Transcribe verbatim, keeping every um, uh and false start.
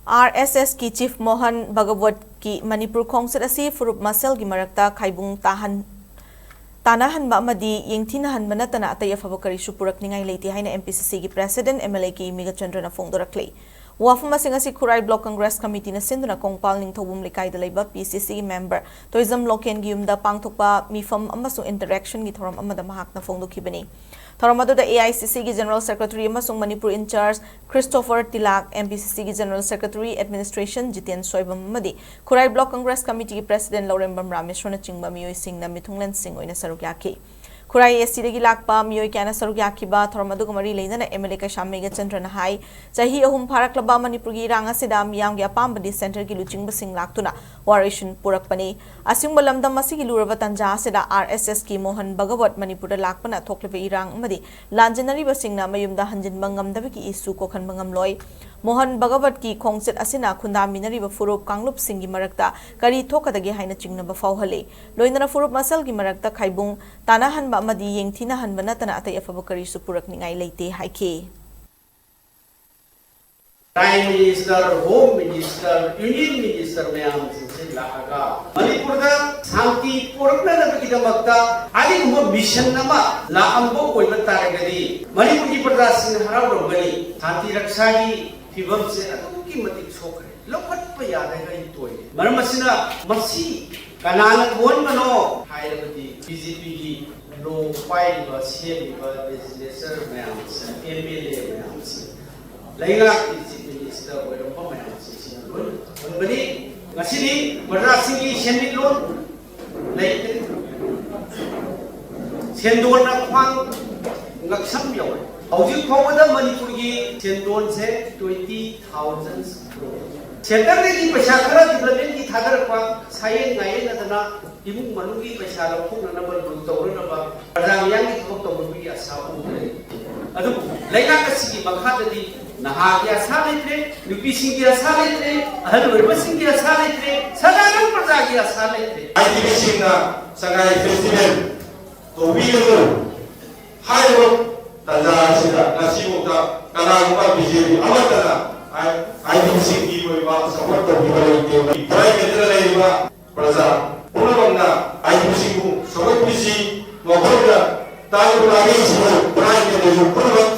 R ꯑꯦꯁ ꯑꯦꯁꯀꯤ chief Mohan ꯚꯒꯋꯠꯀꯤ Manipur ꯈꯣꯡꯆꯠ ꯑꯁꯤ ꯐꯨꯔꯨꯞ ꯃꯁꯦꯜꯒꯤ ꯃꯔꯛꯇ ꯈꯥꯏꯕꯨꯡ ꯇꯥꯍꯟ-, ꯇꯥꯅꯍꯟꯕ ꯑꯃꯗꯤ ꯌꯦꯡꯊꯤꯅꯍꯟꯕ ꯅꯠꯇꯅ ꯑꯇꯩ ꯑꯐꯕ ꯀꯔꯤꯁꯨ ꯄꯨꯔꯛꯅꯤꯡꯉꯥꯏ ꯂꯩꯇꯦ ꯍꯥꯏꯅ ꯑꯦꯝ ꯄꯤ ꯁꯤ ꯁꯤꯒꯤ president M L A K ꯏ ꯃꯤꯒꯆꯟꯗ꯭ꯔꯅ ꯐꯣꯡꯗꯣꯔꯛꯂꯤ꯫ ꯋꯥꯐꯝ ꯑꯁꯤꯡ ꯑꯁꯤ ꯈꯨꯔꯥꯏ ꯕ꯭ꯂꯣꯛ ꯀꯪꯒ꯭ꯔꯦꯁ ꯀꯃꯤꯇꯤꯅ ꯁꯤꯟꯗꯨꯅ ꯀꯣꯡꯄꯥꯜ ꯅꯤꯡꯊꯧꯕꯨꯝ ꯂꯩꯀꯥꯏꯗ ꯂꯩꯕ ꯄꯤ ꯁꯤ ꯁꯤꯒꯤ ꯃꯦꯝꯕꯔ ꯇꯣꯏꯖꯝ ꯂꯣꯀꯦꯟꯒꯤ ꯌꯨꯝꯗ ꯄꯥꯡꯊꯣꯛꯄ ꯃꯤꯐꯝ ꯑꯃꯁꯨꯡ ꯏꯟꯇꯔꯦꯛꯁꯟꯒꯤ ꯊꯧꯔꯝ ꯑꯃꯗ ꯃꯍꯥꯛꯅ ꯐꯣꯡꯗꯣꯛꯈꯤꯕꯅꯤ꯫ ꯊꯧꯔꯝ ꯑꯗꯨꯗ ꯑꯦ ꯑꯥꯏ ꯁꯤ ꯁꯤꯒꯤ ꯖꯦꯅꯔꯦꯜ ꯁꯦꯀ꯭ꯔꯦꯇꯔꯤ ꯑꯃꯁꯨꯡ Manipur in charge Christopher Tilak, M P C ꯁꯤꯒꯤ general secretary administration Jiten Soibam ꯑꯃꯗꯤ ꯈꯨꯔꯥꯏ ꯕ꯭ꯂꯣꯛ ꯀꯪꯒ꯭ꯔꯦꯁ ꯀꯃꯤꯇꯤꯒꯤ ꯄ꯭ꯔꯦꯁꯤꯗꯦꯟꯠ ꯂꯧꯔꯦꯝꯕꯝ ꯔꯥꯃꯦꯁ꯭ꯋꯔꯅꯆꯤꯡꯕ ꯃꯤꯑꯣꯏꯁꯤꯡꯅ ꯃꯤꯊꯨꯡꯂꯦꯟꯁꯤꯡ ꯑꯣꯏꯅ ꯁꯔꯨꯛ ꯌꯥꯈꯤ꯫ ꯈꯨꯔꯥꯏ ꯑꯦ ꯁꯤꯗꯒꯤ ꯂꯥꯛꯄ ꯃꯤꯑꯣꯏ ꯀꯌꯥꯅ ꯁꯔꯨꯛ ꯌꯥꯈꯤꯕ ꯊꯧꯔꯝ ꯑꯗꯨꯒ ꯃꯔꯤ ꯂꯩꯅꯅ ꯑꯦꯝ ꯑꯦꯜ ꯑꯦ ꯀꯩꯁꯥꯝ ꯃꯤꯒꯆꯟꯗ꯭ꯔꯅ ꯍꯥꯏ, ꯆꯍꯤ ꯑꯍꯨꯝ ꯐꯥꯔꯛꯂꯕ ꯃꯅꯤꯄꯨꯔꯒꯤ ꯏꯔꯥꯡ ꯑꯁꯤꯗ ꯃꯤꯌꯥꯝꯒꯤ ꯑꯄꯥꯝꯕꯗꯤ ꯁꯦꯟꯇꯔꯒꯤ ꯂꯨꯆꯤꯡꯕꯁꯤꯡ ꯂꯥꯛꯇꯨꯅ ꯋꯥꯔꯣꯏꯁꯤꯟ ꯄꯨꯔꯛꯄꯅꯤ꯫ ꯑꯁꯤꯒꯨꯝꯕ ꯂꯝꯗꯝ ꯑꯁꯤꯒꯤ ꯂꯨꯔꯕ ꯇꯥꯟꯖꯥ ꯑꯁꯤꯗ ꯑꯥꯔ ꯑꯦꯁ ꯑꯦꯁꯀꯤ ꯃꯣꯍꯟ ꯚꯒꯋꯠ ꯃꯅꯤꯄꯨꯔꯗ ꯂꯥꯛꯄꯅ ꯊꯣꯛꯂꯤꯕ ꯏꯔꯥꯡ ꯑꯃꯗꯤ ꯂꯥꯟꯖꯦꯟꯅꯔꯤꯕꯁꯤꯡꯅ ꯃꯌꯨꯝꯗ ꯍꯟꯖꯤꯟꯕ ꯉꯝꯗꯕꯒꯤ ꯏꯁꯨ ꯀꯣꯛꯍꯟꯕ ꯉꯝꯂꯣꯏ꯫ ꯃꯣꯍꯟ ꯚꯒꯋꯠꯀꯤ ꯈꯣꯡꯆꯠ ꯑꯁꯤꯅ ꯈꯨꯟꯗꯥꯃꯤꯟꯅꯔꯤꯕ ꯐꯨꯔꯨꯞ ꯀꯥꯡꯂꯨꯞꯁꯤꯡꯒꯤ ꯃꯔꯛꯇ ꯀꯔꯤ ꯊꯣꯛꯀꯗꯒꯦ ꯍꯥꯏꯅ ꯆꯤꯡꯅꯕ ꯐꯥꯎꯍꯜꯂꯤ꯫ ꯂꯣꯏꯅꯅ ꯐꯨꯔꯨꯞ ꯃꯁꯦꯜꯒꯤ ꯃꯔꯛꯇ ꯈꯥꯏꯕꯨꯡ ꯇꯥꯅꯍꯟꯕ ꯑꯃꯗꯤ ꯌꯦꯡꯊꯤꯅꯍꯟꯕ ꯅꯠꯇꯅ ꯑꯇꯩ ꯑꯐꯕ ꯀꯔꯤꯁꯨ ꯄꯨꯔꯛꯅꯤꯡꯉꯥꯏ ꯂꯩꯇꯦ ꯍꯥꯏꯈꯤ꯫ Prime minister, home minister, union minister ꯃꯌꯥꯝꯁꯤꯡꯁꯤ ꯂꯥꯛꯑꯒ ꯃꯅꯤꯄꯨꯔꯗ ꯁꯥꯟꯇꯤ ꯄꯨꯔꯛꯅꯅꯕꯒꯤꯗꯃꯛꯇ ꯑꯗꯨꯒꯨꯝꯕ ꯃꯤꯁꯟ ꯑꯃ ꯂꯥꯛꯑꯝꯕ ꯑꯣꯏꯕ ꯇꯥꯔꯒꯗꯤ ꯃꯅꯤꯄꯨꯔꯒꯤ ꯄ꯭ꯔꯖꯥꯁꯤꯡꯅ ꯍꯔꯥꯎꯔꯝꯒꯅꯤ꯫ ꯁꯥꯟꯇꯤ ꯔꯛꯁꯥꯒꯤ ꯐꯤꯕꯝꯁꯦ ꯑꯗꯨꯛꯀꯤ ꯃꯇꯤꯛ ꯁꯣꯛꯈ꯭ꯔꯦ꯫ ꯂꯧꯈꯠꯄ ꯌꯥꯗ꯭ꯔꯒ ꯑꯩ ꯇꯣꯛꯑꯦ꯫ ꯃꯔꯝ ꯑꯁꯤꯅ ꯃꯁꯤ ꯀꯅꯥꯅ ꯊꯣꯛꯍꯟꯕꯅꯣ ꯍꯥꯏꯔꯕꯗꯤ ꯕꯤ ꯖꯦ ꯄꯤꯒꯤ ꯂꯣ ꯄꯥꯏꯔꯤꯕ, ꯁꯦꯝꯃꯤꯕ ꯂꯦꯖꯤꯁꯂꯦꯆꯔ ꯃꯌꯥꯝꯁꯦ, ꯑꯦꯝ ꯑꯦꯜ ꯑꯦ ꯃꯌꯥꯝꯁꯦ, ꯂꯩꯉꯥꯛꯀꯤ ꯆꯤꯐ ꯃꯤꯅꯤꯁꯇꯔ ꯑꯣꯏꯔꯝꯕ ꯃꯌꯥꯝꯁꯤꯡꯁꯤꯅ ꯂꯣꯏꯅ ꯊꯣꯛꯍꯟꯕꯅꯤ꯫ ꯉꯁꯤꯗꯤ ꯄ꯭ꯔꯖꯥꯁꯤꯡꯒꯤ ꯁꯦꯟꯃꯤꯠꯂꯣꯟ ꯂꯩꯇ꯭ꯔꯦ꯫ ꯁꯦꯟꯗꯣꯟꯅ ꯈ꯭ꯋꯥꯡ ꯉꯛꯁꯝ ꯌꯧꯔꯦ꯫ ꯍꯧꯖꯤꯛ ꯐꯥꯎꯕꯗ ꯃꯅꯤꯄꯨꯔꯒꯤ ꯁꯦꯟꯗꯣꯟꯁꯦ twenty thousand crore꯫ ꯁꯦꯟꯇꯔꯗꯒꯤ ꯄꯩꯁꯥ ꯈꯔ ꯗꯤꯕꯂꯞꯃꯦꯟꯒꯤ ꯊꯥꯗꯔꯛꯄ, ꯁꯥꯌꯦꯟ ꯉꯥꯌꯦꯟꯅꯗꯅ ꯏꯃꯨꯡ ꯃꯅꯨꯡꯒꯤ ꯄꯩꯁꯥ ꯂꯧꯊꯣꯛꯅꯅꯕ, ꯂꯨꯠ ꯇꯧꯅꯅꯕ, ꯄ꯭ꯔꯖꯥ ꯃꯤꯌꯥꯝꯒꯤ ꯊꯕꯛ ꯇꯧꯅꯕꯒꯤ ꯑꯁꯥ ꯎꯗ꯭ꯔꯦ꯫ ꯑꯗꯨꯕꯨ ꯂꯩꯉꯥꯛ ꯑꯁꯤꯒꯤ ꯃꯈꯥꯗꯗꯤ ꯅꯍꯥꯒꯤ ꯑꯁꯥ ꯂꯩꯇ꯭ꯔꯦ, ꯅꯨꯄꯤꯁꯤꯡꯒꯤ ꯑꯁꯥ ꯂꯩꯇ꯭ꯔꯦ, ꯑꯍꯜ ꯑꯣꯏꯔꯕꯁꯤꯡꯒꯤ ꯑꯁꯥ ꯂꯩꯇ꯭ꯔꯦ, ꯁꯗꯥꯅꯟ ꯄ꯭ꯔꯖꯥꯒꯤ ꯑꯁꯥ ꯂꯩꯇ꯭ꯔꯦ꯫ ꯑꯥꯏꯇꯤꯕꯤꯁꯤꯡꯅ ꯁꯉꯥꯏ ꯐꯦꯁꯇꯤꯚꯦꯜ ꯇꯧꯕꯤꯒꯅꯨ ꯍꯥꯏꯔꯤꯕ ꯇꯥꯟꯖꯥ ꯑꯁꯤꯗ ꯉꯁꯤꯐꯥꯎꯗ ꯀꯅꯥꯒꯨꯝꯕ ꯕꯤ ꯖꯦ ꯄꯤ ꯑꯃꯠꯇꯅ ꯑꯥꯏ ꯇꯤ ꯕꯤ ꯁꯤꯒꯤ ꯑꯣꯏꯕ ꯁꯄꯣꯔꯠ ꯇꯧꯕꯤꯕ ꯂꯩꯇꯦ꯫ ꯄꯨꯔꯥꯏ ꯀꯦꯟꯗ꯭ꯔꯗ ꯂꯩꯔꯤꯕ ꯄ꯭ꯔꯖꯥ ꯄꯨꯝꯅꯃꯛꯅ ꯑꯥꯏ ꯇꯤ ꯕꯤ ꯁꯤꯕꯨ ꯁꯧꯒꯠꯄꯤꯁꯤ꯫ ꯃꯈꯣꯏꯅ ꯇꯥꯔꯤꯕ ꯂꯥꯏꯔꯤꯛꯁꯤꯕꯨ ꯄꯨꯔꯥꯏ ꯀꯦꯟꯗ꯭ꯔꯁꯨ ꯄꯨꯝꯅꯃꯛ